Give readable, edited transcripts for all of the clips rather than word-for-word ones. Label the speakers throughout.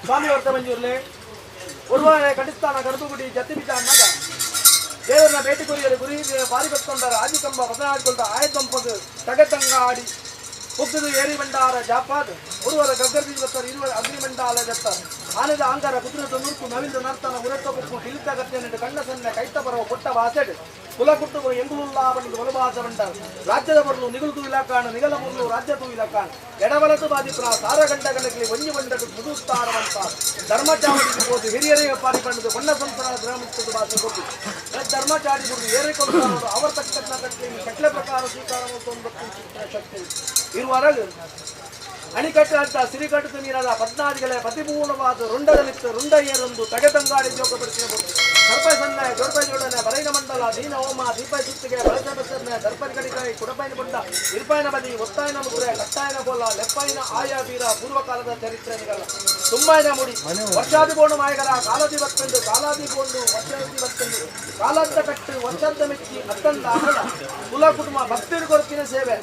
Speaker 1: ಸ್ವಾಮಿ ವರ್ತ ಮಂಜೂರ್ಲೆ ಉರ್ವಾನೆ ಕಟಿಸ್ತಾನ ಗರ್ಭಗುಡಿ ಜತಿ ಬಿಜಾನ್ನಗ ದೇವರನ್ನ ಭೇಟಿ ಕೊರಿಯಲು ಗುರಿ ಬಾರಿ ಬತ್ತೊಂಡರ ಆದಿಕಂಬ ಬದನಾಡಿಕೊಂಡ ಆಯದಂಪದು ತಗತಂಗ ಆಡಿ ಉಗ್ಗದು ಏರಿ ಬಂಡಾರ ಜಾಪಾದ್ ಉರುವರ ಗಗ್ಗರ್ದಿ ಬತ್ತರ ಇರುವರ ಅಗ್ನಿಮಂಡಾಲ ದತ್ತ ಆನದ ಅಂಗಾರ ಕುದುರೆದ ನುರುಕು ನವಿಂದ ನರ್ತನ ಉರತ್ತ ಬುಕ್ಕು ಹಿಲಿತ ಗತ್ತೆನೆಂದು ಕಣ್ಣ ಸನ್ನೆ ಕೈತ ಬರುವ ಪುಟ್ಟ ವಾಸೆಡ್ ಕುಲ ಕುಟ್ಟುವ ಎಂಗುಲುಲ್ಲಾ ಬಂದು ಒಲಬಾಸ ಬಂಡಾರ ರಾಜ್ಯದ ಬರಲು ನಿಗುಲು ಇಲಾಖಾಣ ನಿಗಲ ಬರಲು ರಾಜ್ಯ ತೂ ಇಲಾಖಾಣ ಎಡಬಲತು ಬಾದಿಪುರ ಸಾರ ಗಂಟಗಳಿಗೆ ಒಂಜಿ ಬಂಡದು ಮುದುಸ್ತಾರವಂತ ಧರ್ಮಚಾವಡಿ ಹೋದು ಹಿರಿಯರಿಗೆ ಪಾರಿ ಬಂಡದು ಬಣ್ಣ ಸಂಸಾರ ಗ್ರಾಮಸ್ಥದ ಭಾಷೆ ಗೊತ್ತು ಧರ್ಮಚಾರಿ ಗುರು ಏರಿಕೊಂಡು ಅವರ ತಕ್ಕಂಥ ಕಟ್ಲಿ ಕಟ್ಲೆ ಪ್ರಕಾರ ಸ್ವೀಕಾರ ಶಕ್ತಿ ಇರುವರಲು ಅಣಿಕಟ್ಟು ಅಂತ ಸಿರಿಕಟ್ಟು ನೀರದ ಪದ್ನಾದಿಗಳ ಪತಿಪೂರ್ಣವಾದ ರುಂಡದ ನಿತ್ತ ರುಂಡ ಏರೊಂದು ತಗೆತಂಗಾಡಿ ಜೋಗಪಡಿಸಿದ ಸರ್ಪ ಸನ್ನೆ ಜೋಡ್ಪ ಜೋಡನೆ ಬರೈನ ಮಂಡಲ ದೀನ ಹೋಮ ದೀಪ ಸುತ್ತಿಗೆ ಬಳಸ ಬಸರ್ನೆ ದರ್ಪನ ಕಡಿಕಾಯಿ ಕುಡಪೈನ ಬುಂಡ ಇರ್ಪಾಯನ ಬದಿ ಒತ್ತಾಯನ ಮುದ್ರೆ ಕಟ್ಟಾಯನ ಬೋಲ ಲೆಪ್ಪಾಯನ ಆಯಾ ವೀರ ಪೂರ್ವಕಾಲದ ಚರಿತ್ರೆ ತುಂಬಾಯನ ಮುಡಿ ವರ್ಷಾದಿ ಬೋಣು ಮಾಯಗರ ಕಾಲಾದಿ ಬತ್ತೆಂದು ಕಾಲಾದಿ ಬೋಂಡು ವರ್ಷಾದಿ ಬತ್ತೆಂದು ಕಾಲಾಂತ ಕಟ್ಟು ವರ್ಷಾಂತ ಮೆಚ್ಚಿ ಅತ್ತಂತ ಅಗಲ ಕುಲ ಕುಟುಂಬ ಭಕ್ತರು ಕೊರತಿನ ಸೇವೆ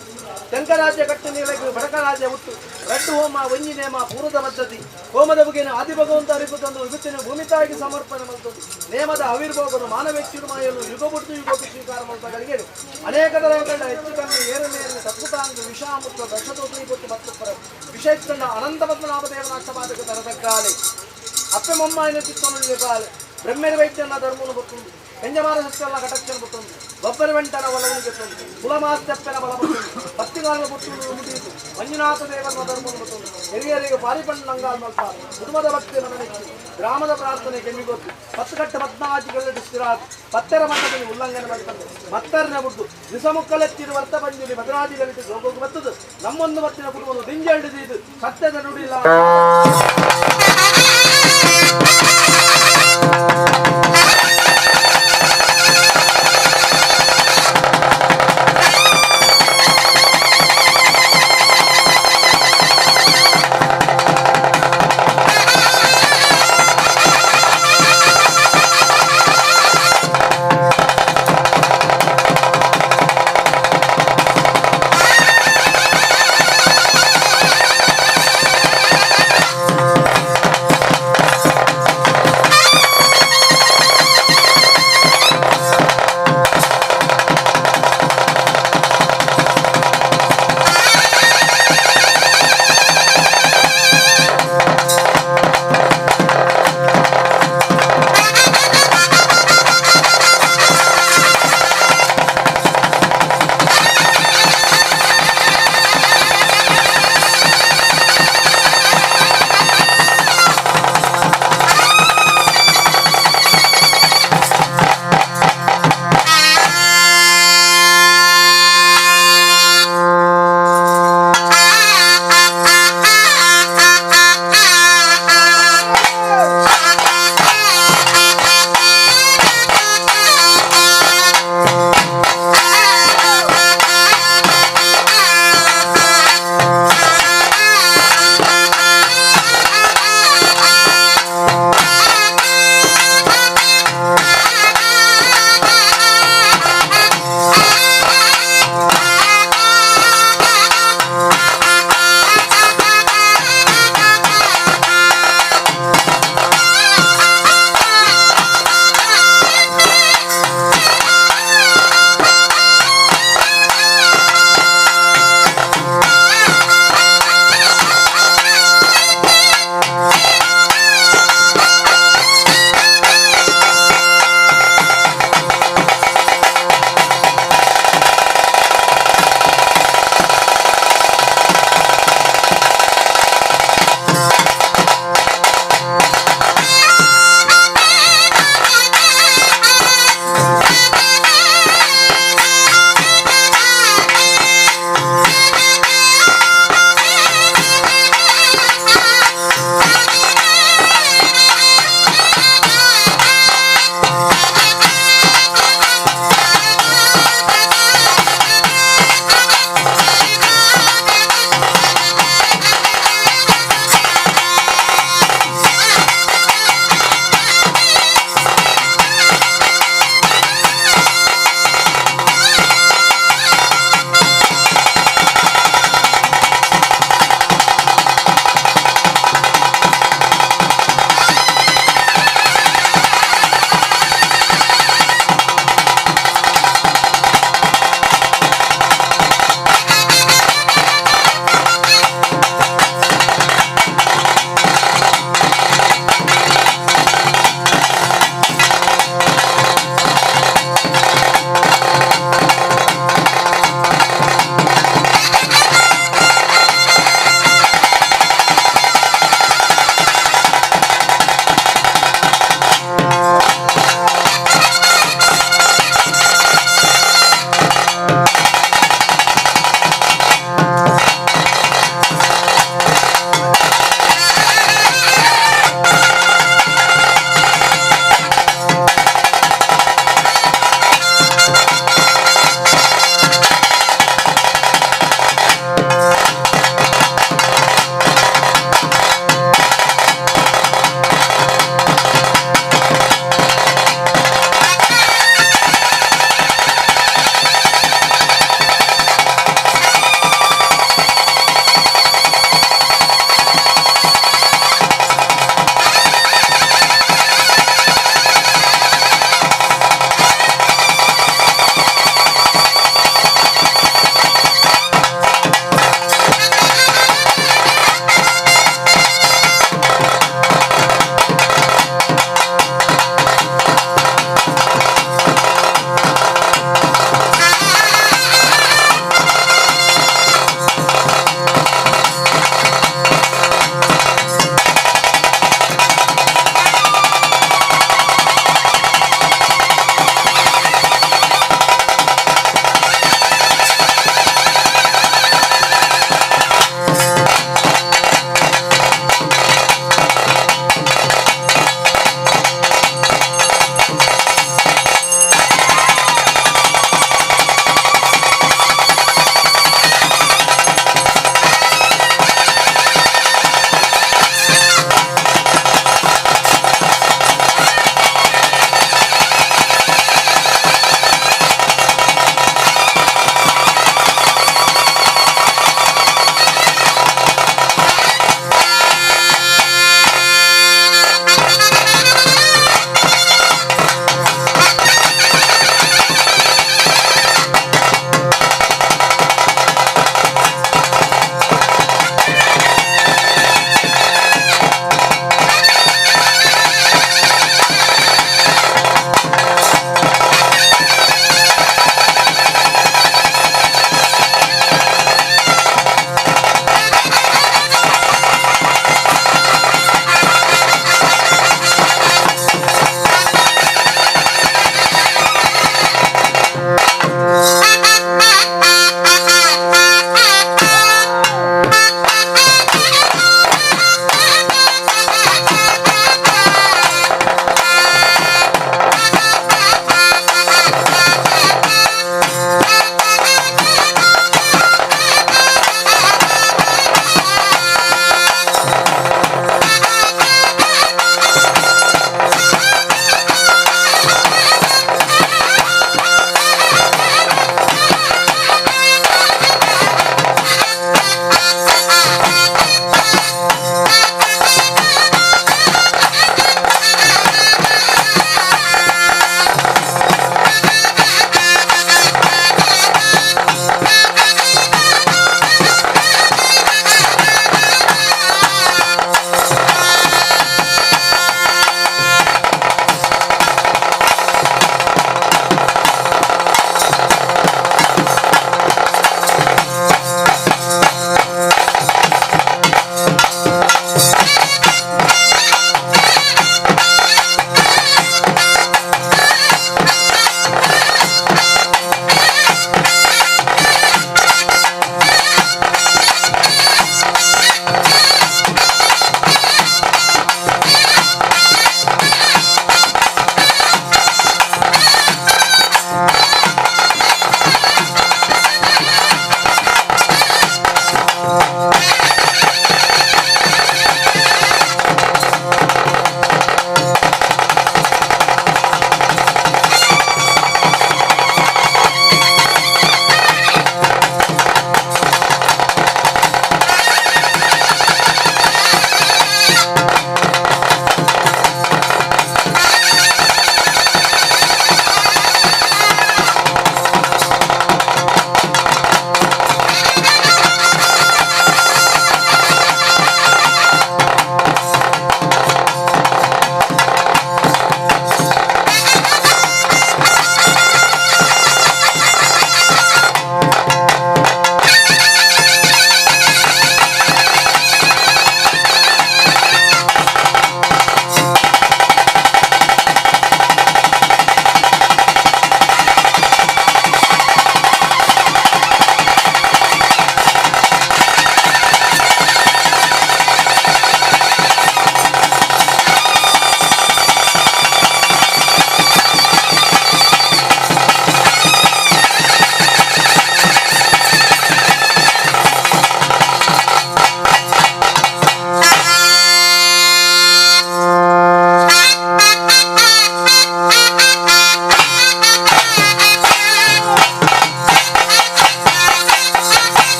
Speaker 1: ತೆಂಕರಾಜ್ಯ ಕಟ್ಟು ನೀಲಗು ಬಡಕರಾಜ್ಯ ಹುಟ್ಟು ರಡ್ಡು ಹೋಮ ಒಂಜಿ ನೇಮ ಪೂರ್ವದ ಪದ್ಧತಿ ಹೋಮದ ಬಗೆನ ಆದಿ ಭಗವಂತ ಅರಿಪು ತಂದು ವಿಭುತ್ತಿನ ಭೂಮಿತಾಗಿ ಸಮರ್ಪಣೆ ಮಲ್ತದ್ದು ನೇಮದ ಆವಿರ್ಭೋಗನು ಮಾನವೆಚ್ಚಿರು ಮಾಯಲು ಯುಗ ಬಿಟ್ಟು ಯುಗೋಪಿ ಸ್ವೀಕಾರ ಮಲ್ತಗಳಿಗೆ ಅನೇಕ ತರಗಂಡ ಹೆಚ್ಚು ಕಮ್ಮಿ ಏರು ಮೇಲಿನ ಸತ್ಕುತಾಂಗ ವಿಷಾಮೃತ ದಶದೋತ್ರಿ ಗೊತ್ತು ಮತ್ತು ಪರ ವಿಷಯಕ್ಕಂಡ ಅನಂತ ಪದ್ಮನಾಭ ದೇವನಾಕ್ಷಪಾದಕ ತರತಕ್ಕಾಲೆ ಅಪ್ಪೆ ಮೊಮ್ಮಾಯಿನ ಚಿತ್ತನು ಪಾಲೆ ಬ್ರಹ್ಮೆರ ವೈದ್ಯನ ಧರ್ಮನು ಗೊತ್ತುಂಡು పెంజమాన సత్యాల కటక్షణ పుట్టుంది బొబ్బరి వెంటన వలవును చెప్తుంది కులమాస్తెప్పెన బల పుట్టుంది భక్తిగాన పుట్టుంది ముటీತು ಮಂಜುನಾಥ ದೇವರ ಧರ್ಮನು పుట్టుంది ಹಿರಿಯರಿಗೆ ಪಾರಿಪಣ್ಣಂಗಾಲ್ ಮಲ್ಪಾರು ಕುಟುಂಬದ ಭಕ್ತಿ ಮನನೆಚ್ಚಿ ಗ್ರಾಮದ ಪ್ರಾರ್ಥನೆ ಕೆಮ್ಮಿಗೊತ್ತು ಪತ್ತುಕಟ್ಟ ಪದ್ಮಾಜಿಗಳ ಸ್ಥಿರಾತ್ ಪತ್ತೆರ ಮಟ್ಟದಲ್ಲಿ ಉಲ್ಲಂಘನೆ ಮಾಡ್ತದೆ ಮತ್ತರನ ಬುಡ್ದು ದಿಸಮುಕ್ಕಲೆತ್ತಿರು ವರ್ತ ಪಂಜುಲಿ ಭದ್ರಾದಿಗಳಿಟ್ಟು ಜೋಗೋಗು ಬರ್ತದೆ ನಮ್ಮೊಂದು ಮತ್ತಿನ ಕುಟುಂಬನು ದಿಂಜೆಳಿದು ಸತ್ಯದ ನುಡಿಲ್ಲ.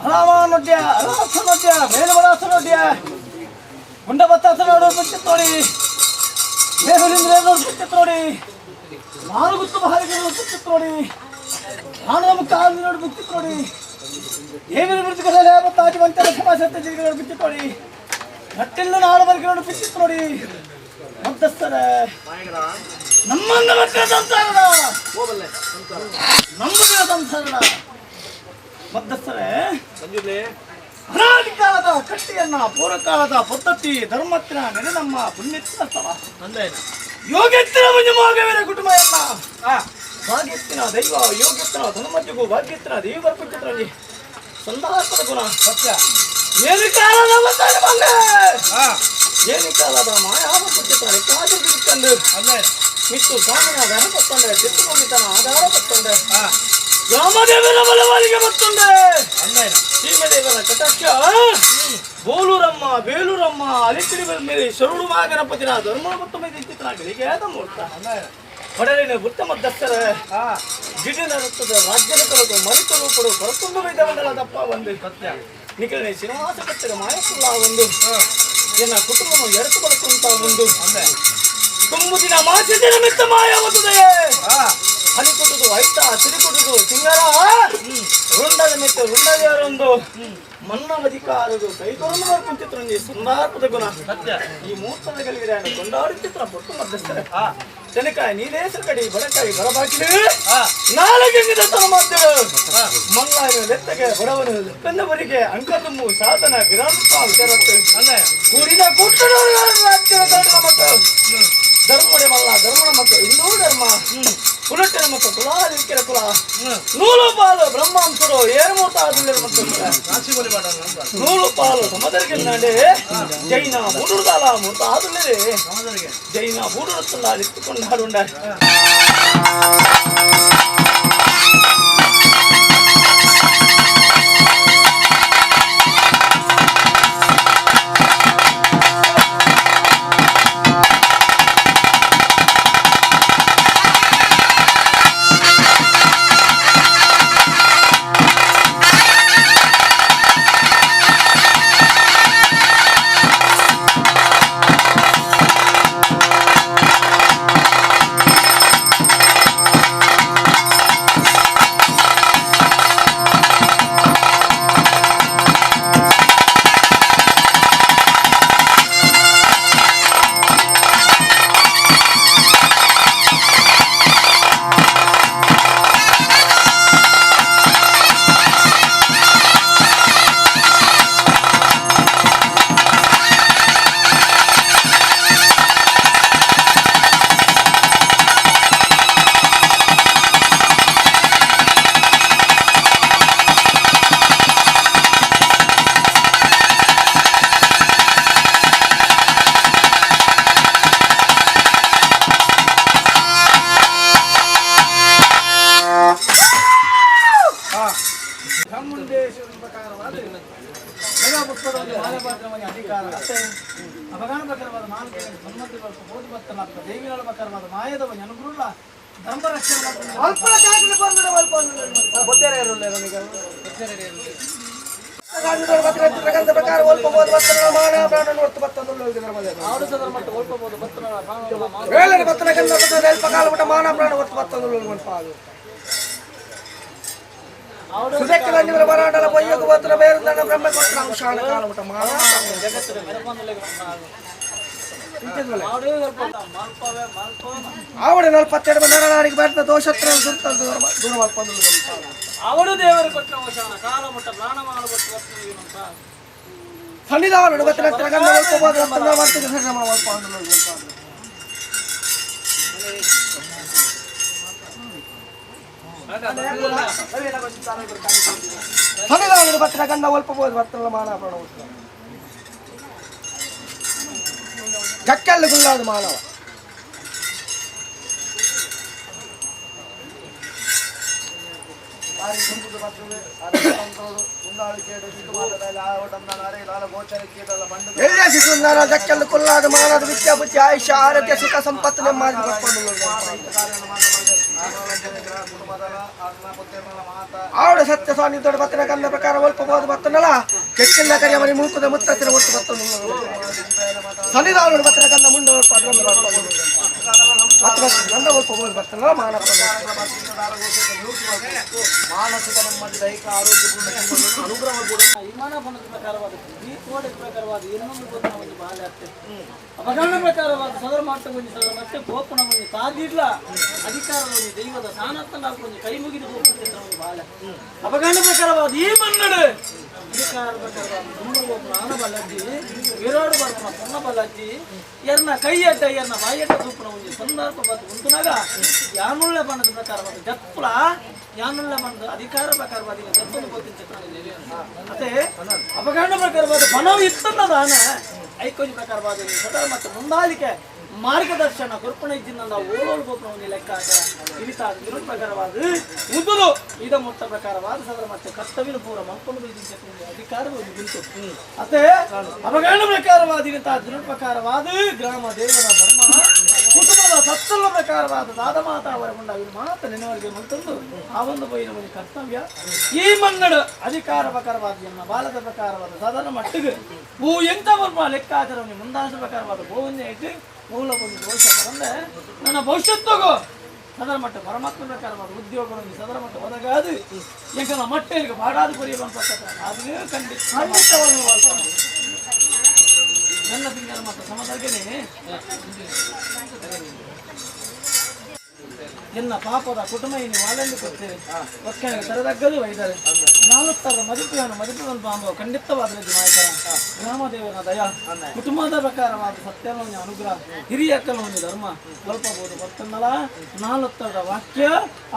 Speaker 1: ಅರಾಮಾನೊಡ್ಯ ಅರಾಸನೊಡ್ಯ ಮೇಲುಬರಾಸನೊಡ್ಯ ಗುಂಡಬತ್ತಾಸನೋಡು ನೋಡಿ ಮೇಹುಲಿಂದ್ರೇನೋಡು ನೋಡಿ ಮಾರುಗುತ್ತು ಮಹಾರಿಗರು ನೋಡಿ ಆನಂದ ಮುಖ ನೋಡಿ ದೇವಿನ ಮೃತಕಲೆ ತಾಜಿ ಮಂತರ ಸಮಾಜ ಜೀವಿಗಳು ಬಿಚ್ಚಿಕೊಳ್ಳಿ ನಟ್ಟಿಲ್ಲ ನಾಡು ವರ್ಗಗಳನ್ನು ಬಿಚ್ಚಿಕೊಳ್ಳಿ ಮಧ್ಯಸ್ಥರೇ ನಮ್ಮನ್ನ ಮಕ್ಕಳ ಸಂಸಾರದ ನಮ್ಮಗಳ ಸಂಸಾರದ ಮಧ್ಯಸ್ಥರೇ ಅನಾದಿಕಾಲದ ಕಟ್ಟಿಯನ್ನ ಪೂರ್ವಕಾಲದ ಪದ್ಧತಿ ಧರ್ಮತ್ತಿನ ನೆನೆ ನಮ್ಮ ಪುಣ್ಯತ್ತಿನ ಸ್ಥಳ ಯೋಗ್ಯತ್ತಿನ ಮಂಜುಮಾಗವರ ಕುಟುಂಬ ಭಾಗ್ಯತ್ತಿನ ದೈವ ಯೋಗ್ಯತ್ತಿನ ಧರ್ಮಜ್ಜಗೂ ಭಾಗ್ಯತ್ತಿನ ದೇವರ ಪುತ್ರರಲ್ಲಿ ಸಂದಾಪದ ಗುಣ ಸತ್ಯ ಏನು ಕಾಲದ ಮತ್ತಾನೆ ಬಂದೆ ಏನು ಕಾಲದ ಮಾಯಾವ ಪುತ್ರನಲ್ಲಿ ಕಾದು ಬಿಡುತ್ತಂದು ಮಿತ್ತು ಸ್ವಾಮಿನ ಧನ ಪತ್ತೊಂಡೆ ತಿತ್ತು ಆಧಾರ ಪತ್ತೊಂಡೆ ರಾಮದೇವರ ಬಲವಾಲಿಗೆ ಬತ್ತೊಂಡೆ ಸೀಮದೇವರ ಕಟಾಕ್ಷ ಬೋಲೂರಮ್ಮ ಬೇಲೂರಮ್ಮ ಅಲಿಕಿಡಿ ಮೇಲೆ ಶರುಳು ಮಹಾಗಣಪತಿನ ಧರ್ಮ ಮತ್ತು ಗಳಿಗೆ ಮೂರ್ತ ಹೊಡಲಿನ ಬುತ್ತ ಮಧ್ಯಸ್ಥರ ಜಿಡಿನ ರಕ್ತದ ರಾಜ್ಯದ ಕಳೆದು ಮರಿತ ರೂಪಡು ಬರತುಂಬ ದಪ್ಪ ಒಂದು ಸತ್ಯ ನಿಖಲನೆ ಶ್ರೀನಿವಾಸ ಭಟ್ಟರ ಮಾಯಕುಲ್ಲ ಒಂದು ಎನ್ನ ಕುಟುಂಬವನ್ನು ಎಡತು ಬರತುಂತ ಒಂದು ತುಂಬುದಿನ ಮಾಸಿದಿನ ಮಿತ್ತ ಮಾಯ ಒದ್ದುದೆ ಹನಿ ಕುಟುದು ಐತ ಸಿರಿ ಕುಟುದು ಸಿಂಗರ ರುಂಡದ ಮಿತ್ತ ರುಂಡದೇವರೊಂದು ಮನ್ನವಧಿಕಾರದು ಕೈಗೊಳ್ಳು ಕುಂಚಿತ್ರ ಸುಂದರ ಗುಣ ಸತ್ಯ ಈ ಮೂರ್ತದ ಗಳಿಗೆಯನ್ನು ಕೊಂಡಾಡುತ್ತಿತ್ರ ಪೊಟ್ಟು ಮಧ್ಯಸ್ಥರ ತೆನಕಾಯಿ ನೀಲೇಸರ ಕಡಿ ಬಡಕಾಯಿ ಬರಬಾಕಿಲು ನಾಲ್ಕು ತನ ಮಧ್ಯರು ಮಲ್ಲಾಯ ಲೆತ್ತಗೆ ಬಡವನು ಲೆಪ್ಪೆನ್ನವರಿಗೆ ಅಂಕದುಮ್ಮು ಸಾಧನ ವಿರಾಮ ವಿಚಾರತ್ತು ಕೂಡಿದ ಕೂಟದವರು ರಾಜ್ಯದ ಮಕ್ಕಳು ಧರ್ಮಡೆ ಮಲ್ಲ ಧರ್ಮನ ಮಕ್ಕಳು ಹಿಂದೂ ಧರ್ಮ ಕುಲಟ್ಟಿನ ಮಕ್ಕಳು ಕುಲಾದಿಕ್ಕಿರ ಕುಲ ನೂಲು ಪಾಲು ಬ್ರಹ್ಮಾಂಸರು ಏರುಮೂರ್ತ ಆದುಳ್ಳಿರ ಮಕ್ಕಳು ನೂಲು ಪಾಲು ಸಮದರಿಗೆ ನಾಡೆ ಜೈನ ಬೂಡುದಾಲ ಮೂರ್ತ ಆದುಳ್ಳಿರೆ ಜೈನ ಬೂಡುರುತ್ತಲ್ಲ ಇತ್ತುಕೊಂಡಾಡುಂಡ ಚಾಮುಂಡೇಶ್ವರನ ಪ್ರಕಾರವಾದ ಅಧಿಕಾರ ಅಪಗಾನ ಪ್ರಕಾರವಾದ ಮಾನವ ಸನ್ಮತಿ ಬೋಧಿ ಭಕ್ತನಾಗ್ತ ದೇವಿಗಳ ಪ್ರಕಾರವಾದ ಮಾಯದವ ಅನುಗ್ರಹ ಧರ್ಮ ರಕ್ಷಣೆ ಅಲ್ಪ ಜಾಗೃತಿ ಬಂದ್ರೆ ಅಲ್ಪ
Speaker 2: ಪ್ರಕಾರ ಮಾನ ಪ್ರಾಣ ಒತ್ತು ಸುದೆಕ್ಕಲಂಜಿವರ ಬರಾಟಲ ಪೊಯ್ಯಗು ಬತ್ತನ ಬೇರುದಣ್ಣ ಬ್ರಹ್ಮ ಕೊಟ್ಟನ ಅಂಶಾನ ಕಾಲ ಮಟ್ಟ ಮಾನ ಆವಡೆ ನಲ್ಪತ್ತೆರಡು ನರನಾಡಿಗೆ ಬರ್ತ ದೋಷತ್ರ ದೂರ ದೂರ ಮಲ್ಪಂದು
Speaker 1: ಅವಳು ದೇವರು ಕೊಟ್ಟ ಅಂಶಾನ ಕಾಲ ಮಟ್ಟ ಪ್ರಾಣಮಾನ ಕೊಟ್ಟು
Speaker 2: ಸನ್ನಿಧಾನ ಗೊತ್ತಿನ ತ್ರಗಂಧ ಒಲ್ಪಬೋದು ರತ್ನ ಮಾಡ್ತಿದ್ದ ಸಣ್ಣ ಮಲ್ಪಂದು ಸನ್ನಿಧಾನ ಬತ್ತಿನ ಗಂಧ ಒಲ್ಪಬೋದು ಬತ್ತಲ ಮಾನ ಪ್ರಾಣ ಜಕ್ಕಲ್ಲು ಗುಲ್ಲಾದ ಮಾನವ ಎಲ್ಲ ಸುಂದರ ಜಕ್ಕಲ್ಲು ಕುಲ್ಲಾದ ಮಾನದ ವಿದ್ಯಾ ಬುದ್ಧಿ ಆಯುಷ್ಯ ಆರೋಗ್ಯ ಸುಖ ಸಂಪತ್ತು ನೆಮ್ಮದಿ ಬರ್ಕೊಂಡು ಆವಡ ಸತ್ಯ ಸ್ವಾಮಿ ದೊಡ್ಡ ಬತ್ತನ ಕಂದ ಪ್ರಕಾರ ಒಲ್ಪ ಬೋದು ಬತ್ತನಲ್ಲ ಕೆಕ್ಕಿಲ್ಲ ಕರಿಯ ಮನಿ ಮೂಕುದ ಮುತ್ತತ್ತಿನ ಒಟ್ಟು ಬತ್ತನು ಸನ್ನಿಧಾನೋಡು ಬತ್ತನ ಕಂದ ಮುಂಡ ಒಲ್ಪ ಬತ್ತು ನಂದ ಒಲ್ಪ ಬೋದು ಬತ್ತನಲ್ಲ ಮಾನ
Speaker 1: ಮಾನಸಿಕ ನೆಮ್ಮದಿ ದೈಹಿಕ ಆರೋಗ್ಯ ಅನುಗ್ರಹ ಕೂಡ
Speaker 3: ವಿಮಾನ ಬಣ್ಣದ ಪ್ರಕಾರವಾದ ಈ ಕೋಡೆ ಪ್ರಕಾರವಾದ ಇನ್ನೊಂದು ಗೊತ್ತಿನ ಒಂದು ಬಾಳೆ ಆಗ್ತದೆ. ಅಪಕರಣ ಪ್ರಕಾರವಾದ ಸದರ ಮಾಟ ಒಂಜಿ ಸದರ ಮತ್ತೆ ಗೋಪುಣ ಒಂಜಿ ತಾದಿಡ್ಲ ಅಧಿಕಾರ ಒಂಜಿ ದೈವದ ಸಾನತ್ತನ ಒಂಜಿ ಕೈ ಮುಗಿದು ಗೋಪುರ ಒಂದು ಬಾಳೆ. ಅಪಕರಣ ಪ್ರಕಾರವಾದ ಈ ಮನ್ನಡು ಅಧಿಕಾರ ಪ್ರಕಾರವಾದ ದುಂಡು ಗೋಪುನ ಆನ ಬಲ್ಲಜ್ಜಿ ವಿರಾಡು ಬರ್ಪುನ ಪೊನ್ನ ಬಲ್ಲಜ್ಜಿ ಎರ್ನ ಕೈ ಅಡ್ಡ ಎರ್ನ ಬಾಯಡ್ಡ ತೂಪುನ ಒಂಜಿ ಸಂದರ್ಭ ಬತ್ತು ಉಂಟುನಾಗ ಯಾನುಳ್ಳ ಬಣ್ಣದ ಪ್ರಕಾರವಾದ ಜಪ್ಪುಲ ಯಾನುಳ್ಳ ಬಣ್ಣದ ಅಧಿಕಾರ ಪ್ರಕಾರವಾದ ಜಪ್ಪನ್ನು ಗೊತ್ತಿನ ಚಿತ್ರ ಮತ್ತೆ ಅಪಕರಣ ಪ್ರಕಾರವಾದ ಪಣವು ಇತ್ತನ್ನದಾನ ಐಕೊಂಜಿ ಪ್ರಕಾರವಾದ ಸದಾ ಮತ್ತು ಮುಂದಾಲಿಕೆ ಮಾರ್ಗದರ್ಶನ ಕೊರ್ಪಣ ಇದ್ದಿನ ಓಳೋಳು ಗೋಪುರವನ್ನು ಲೆಕ್ಕ ಇಳಿತ ವಿರುದ್ಧ ಪ್ರಕಾರವಾದ ಮುದುರು ಇದ ಮೊತ್ತ ಪ್ರಕಾರವಾದ ಸದರ ಮತ್ತೆ ಕರ್ತವ್ಯದ ಪೂರ ಮಕ್ಕಳು ಅಧಿಕಾರವು ಗುಂತು. ಮತ್ತೆ ಅಪಕರಣ ಪ್ರಕಾರವಾದ ಇಳಿತ ದೃಢ ಪ್ರಕಾರವಾದ ಗ್ರಾಮ ದೇವರ ಧರ್ಮ ಕುಟುಂಬದ ಸತ್ತಲ್ಲ ಪ್ರಕಾರವಾದ ದಾದ ಮಾತಾ ಅವರ ಮುಂಡ ಮಾತು ನೆನವರಿಗೆ ಮಂತಂದು ಆ ಒಂದು ಬೈನ ಒಂದು ಕರ್ತವ್ಯ. ಈ ಮನ್ನಡು ಅಧಿಕಾರ ಪ್ರಕಾರವಾದ ಎನ್ನ ಬಾಲದ ಪ್ರಕಾರವಾದ ಸಾಧಾರಣ ಮಟ್ಟಿಗೆ ಭೂ ಎಂತ ಬರ್ಮ ಲೆಕ್ಕಾಚಾರವನ್ನು ಮುಂದಾಸ ಪ್ರಕಾರವಾದ ಗೋವನ್ನೇ ಇಟ್ಟು ಮೂಲ ಒಂದು ದೋಷ ಬಂದೆ ನನ್ನ ಭವಿಷ್ಯತ್ತಿಗೂ ಸದರ ಮಟ್ಟ ಪರಮಾತ್ಮ ಪ್ರಕಾರವಾದ ಉದ್ಯೋಗವನ್ನು ಸದರ ಮಟ್ಟ ಒದಗಾದು ಎಂಕನ ಮಟ್ಟೆಗೆ ಬಾಡಾದು ಕೊರಿಯುವಂತ ಅದೇ ಖಂಡಿತ ಖಂಡಿತವಾಗಿ ನನ್ನ ತಿಂಗಳ ಮತ್ತು ಸಮದರ್ಗನೆ ಎನ್ನ ಪಾಪದ ಕುಟುಂಬ ಇನ್ನು ವಾಲೆಂದು ಕೊಡ್ತೇವೆ ಒಕ್ಕಣಿಗೆ ತರದಗ್ಗದು ಒಯ್ದರೆ ನಾಲ್ಕು ಮದುಪೆಯನ್ನು ಮದುಪೆಯನ್ನು ಬಾಂಬ ಖಂಡಿತವಾದ ನಾಯಕರ ಗ್ರಾಮದೇವರ ದಯ ಕುಟುಂಬದ ಪ್ರಕಾರವಾದ ಸತ್ಯವನ್ನು ಅನುಗ್ರಹ ಹಿರಿಯಕ್ಕನ ಒಂದು ಧರ್ಮ ಸ್ವಲ್ಪ ಬರ್ತನ್ನಲ ನಾಲ್ಕರ ವಾಕ್ಯ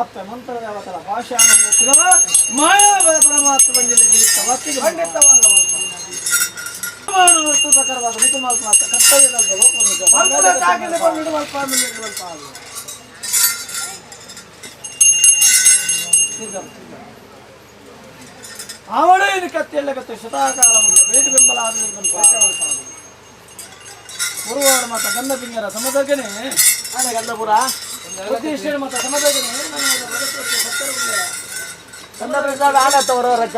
Speaker 3: ಅಪ್ಪ ಮಂತ್ರ ದೇವತರ ಭಾಷಾ ಮಾಯಾ ಪರಮಾತ್ಮ ಬಂದಿಲ್ಲ ಜೀವಿತ ವಾಕ್ಯಗೆ ಖಂಡಿತವಾದ ಪ್ರಕಾರವಾದ ಮಿತು ಮಾತ್ರ ಕರ್ತವ್ಯದ ಆವಡೇ ಇದು ಕತ್ತಿಯಲ್ಲ ಕತ್ತೆ ಶತಾಕಾಲ ಬೇಟು ಬೆಂಬಲ ಆದ ಗುರುವಾರ ಮಾತ ಗಂಧ ಪಿಂಗರ ಸಮದಗನೆ
Speaker 1: ಗಂಧಪುರ
Speaker 3: ಉದ್ದೇಶ ಮಾತ ಸಮದಗನೆ
Speaker 1: ಗಂಧ ಪ್ರಸಾದ ಆನತ್ತ ಹೊರವರಕ್ಕ.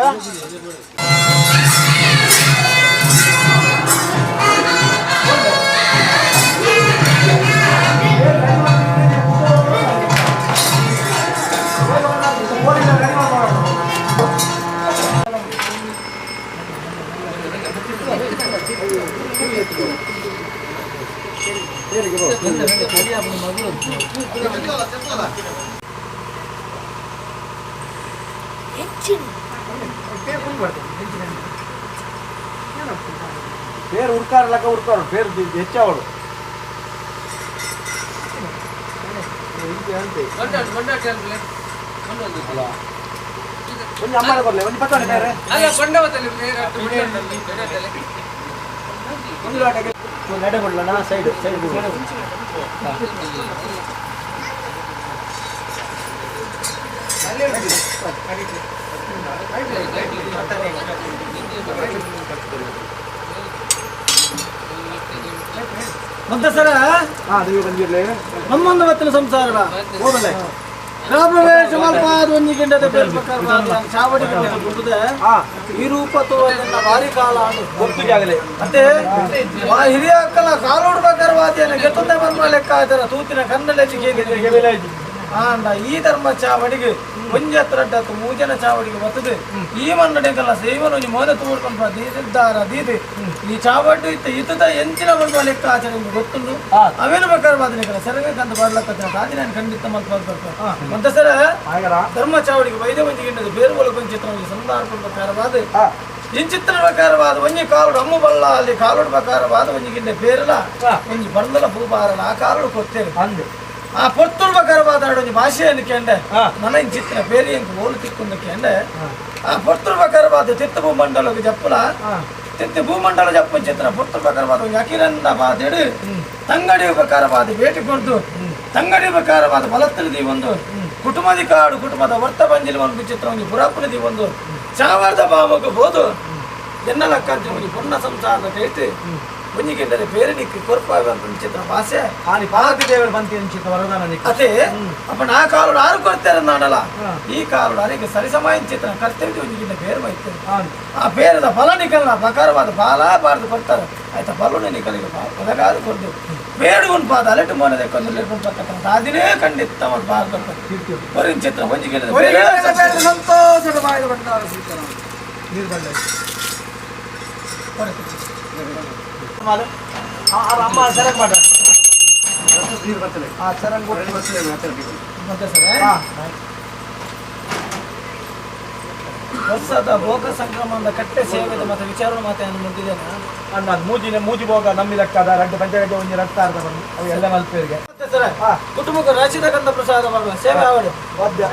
Speaker 1: పేరు ఉడకారు లెక్క ఉడకారు పేరు ಹೆಚ್ಚಾವಳು ಒಂಜಿ ಅಮ್ಮನ ಕೊರ್ಲೆ ಒಂಜಿ ಪತ್ತೊಂದು ಬೇರೆ ಒಂದು ಲಾಟಕ್ಕೆ
Speaker 3: ನಡೆ ಕೊಡ್ಲಣ್ಣ ಸೈಡ್ ಸೈಡ್. ಮತ್ತೆ ಸರ
Speaker 1: ದೈವ ಬಂದಿರ್ಲೆ
Speaker 3: ನಮ್ಮೊಂದು ಬತ್ತಿನ ಸಂಸಾರ
Speaker 1: ಹೋಗಲೆ
Speaker 3: ಗೃಹಪ್ರವೇಶ ಮಲ್ಪಾದ ಒಂಜಿ ಗಿಂಡದ ಬೇಲ್ ಪ್ರಕಾರ ಚಾವಡಿ ಗುಡ್ಡದೆ ಈ ರೂಪ ತೋವನ್ನ ಭಾರಿ ಕಾಲ
Speaker 1: ಗೊತ್ತು ಜಾಗಲೆ.
Speaker 3: ಮತ್ತೆ ಹಿರಿಯ ಅಕ್ಕಲ ಕಾಲೋಡ್ ಪ್ರಕಾರವಾದಿಯನ್ನು ಗೆತ್ತುಂದೆ ಬಂದ ಲೆಕ್ಕ ಆಚಾರ ತೂತಿನ ಕನ್ನಡ ಆಂಡ ಈ ಧರ್ಮ ಚಾವಡಿಗೆ ಒಂಜಿ ಹತ್ರ ಅಡ್ಡತ್ತು ಮೂಜನ ಚಾವಡಿಗೆ ಬರ್ತದೆ. ಈ ಮನ್ನಡೆಗಲ್ಲ ಸೇವನ ಒಂಜಿ ಮೋದ ತೋಡ್ಕೊಂಡ್ ದೀದಿದ್ದಾರ ದೀದಿ ಈ ಚಾವಡಿ ಇತ್ತ ಇತ್ತದ ಎಂಚಿನ ಬಂದ ಲೆಕ್ಕ ಆಚಾರ ನಿಮ್ಗೆ ಗೊತ್ತುಂಡು. ಅವೇನು ಪ್ರಕಾರವಾದ ನಿಕಲ ಸೆರಗಂತ ಬಾಡ್ಲಕ್ಕ ತಾದಿ ನಾನು ಖಂಡಿತ ಮಲ್ಪ ಮತ್ತೆ ಸರ ಧರ್ಮ ಚಾವಡಿಗೆ ವೈದ್ಯ ಒಂಜಿ ಗಿಂಡದ ಬೇರು ಒಳಗೆ ಒಂಜಿ ಚಿತ್ರ ಒಂಜಿ ಸಂದಾರ್ಪ ಪ್ರಕಾರವಾದ ಇಂಚಿತ್ರ ಪ್ರಕಾರವಾದ ಒಂಜಿ ಕಾಲುಡು ಅಮ್ಮು ಬಲ್ಲ ಅಲ್ಲಿ ಕಾಲುಡು ಪ್ರಕಾರವಾದ ಒಂಜಿ ಗಿಂಡೆ ಬೇರಲ ಒಂಜಿ ಬಂದಲ ಪೂಬಾರಲ ಆ ಕಾಲುಡು ಕೊತ್ತೇರು
Speaker 1: ಅಂದು
Speaker 3: ಆ ಪೊರ್ತುಡು ಪ್ರಕಾರವಾದ ಒಂಜಿ ಭಾಷೆಯನ್ನು ಕೆಂಡೆ ನನ್ನ ಇಂಚಿತ್ತಿನ ಬೇರೆ ಎಂಕ್ ಓಲು ತಿಕ್ಕೊಂದು ಕೆಂಡೆ ಆ ಪೊರ್ತುಡು ಪ್ರಕಾರವಾದ ತಿತ್ತು ಭೂಮಂಡಲಕ್ಕೆ ಜಪ್ಪುಲ ತಿತ್ತು ಭೂಮಂಡಲ ಜಪ್ಪು ಚಿತ್ರ ಪೊರ್ತುಡು ಪ್ರಕಾರವಾದ ಒಂಜಿ ಅಕಿರಂದ ಬಾದೆಡು ತಂಗಡಿ ಪ್ರಕಾರವಾದ ಭೇಟಿ ಕೊಡ್ದು ತಂಗಡಿ ಪ್ರಕಾರವಾದ ಬಲತ್ತಲದಿ ಒಂದು ಕುಟುಂಬದಿ ಕಾಡು ಕುಟುಂಬದ ವರ್ತ ಬಂಜಿಲ್ ಒಂದು ಚಿತ್ರ ಒಂಜಿ ಪುರಾಪುನದಿ ಒಂದು ಚಾವಾರ್ದ ಭಾವಕ್ಕೆ ಬೋದು ಎನ್ನಲಕ್ಕಂತ ಒಂಜಿ ಪುಣ್ಯ ಸಂಸಾರದ ಟೇಟ್
Speaker 2: ಒಂಜಿ ಗಿಂಡದ ಬೇರೆ ನಿಕ್ ಕೊರ್ಪಾಗ ಚಿತ್ರ ಭಾಷೆ.
Speaker 1: ಆನಿ ಪಾರ್ವತಿ ದೇವರು ಬಂತಿ ಅಂಚಿತ ವರದಾನ ನಿಕ್.
Speaker 2: ಅದೇ ಅಪ್ಪ, ನಾ ಕಾಲುಡು ಆರು ಕೊಡ್ತೇನೆ ನಾಡಲ್ಲ, ಈ ಕಾಲುಡು ಅರೆಗೆ ಸರಿಸಮ ಚಿತ್ರ ಕರ್ತವ್ಯ ಒಂಜಿ ಗಿಂಡ ಬೇರೆ ಬೈತೇನೆ. ಆ ಬೇರೆದ ಫಲ ನಿಕಲ್ನ ಪ್ರಕಾರವಾದ ಫಲ ಬಾರ್ದು ಕೊಡ್ತಾರೆ ಆಯ್ತಾ. ಫಲನೆ ನಿಕಲಿಗೆ ಪದಗಾದು ಕೊಡ್ದು ಬೇಡುಗುನ್ ಪಾದ ಅಲೆಟು ಮೋನದೆ ಕೊಂದು ಲೆಪ್ಪು ಪಕ್ಕ ಅದಿನೇ ಖಂಡಿತ ಬಾರ್ ಕೊಡ್ತಾರೆ ಹೊರಿನ ಚಿತ್ರ ಒಂಜಿ ಗಿಡದ ಬೇರೆ.
Speaker 1: ಸಂತೋಷದ ಬಾಯಿದ ಭಂಡಾರ ಸ್ವೀಕಾರ ನೀರು ಬಂಡ ಅಮ್ಮ ಸರಂಗ್ ಮಾಡ. ಆ ಸರಂಗ್.
Speaker 2: ಮತ್ತೆ ಸರ್, ಹೊಸದ ಭೋಗ ಸಂಕ್ರಮಣದ ಕಟ್ಟೆ ಸೇವೆದ ಮತ್ತೆ ವಿಚಾರಣೆ ಮಾತೆಯನ್ನು ಮುಂದಿದ್ದೇನೆ.
Speaker 1: ಅಣ್ಣ, ಮೂಜಿನ ಮೂಜಿ ಭೋಗ ನಮ್ಮಿ ಲೆಕ್ಕದ ರಡ್ಡು ಪಂಚಗಜ್ಜೆ ಒಂಜಿ ರಕ್ತ ಅರ್ಧ ಬಂದು ಅವು ಎಲ್ಲ ಮಲ್ಪೇರಿಗೆ.
Speaker 2: ಮತ್ತೆ ಸರ್, ಕುಟುಂಬಕ್ಕೆ ರಚಿತ ಪ್ರಸಾದ ಮಾಡುವ ಸೇವೆ ಆವಡು.
Speaker 1: ವಾದ್ಯ.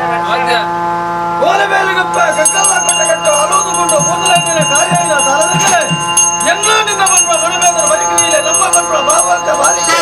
Speaker 2: ಕೋಲಬೇಲಿಗಪ್ಪ ಕಕ್ಕಲ್ಲ ಕೊಟ್ಟ ಕಟ್ಟು ಅಲೋದುಕೊಂಡು ಕೂದಲ ಮೇಲೆ ಕಾರ್ಯ ಇಲ್ಲ ತಲದಕಲೆ ಎಲ್ಲ ನಿನ್ನ ಬಂದ ಮನಬೇದರ ಬದುಕಿಲ್ಲ ನಮ್ಮ ಬಂದ ಬಾಬಾಕ ಬಾಲಿಕೆ.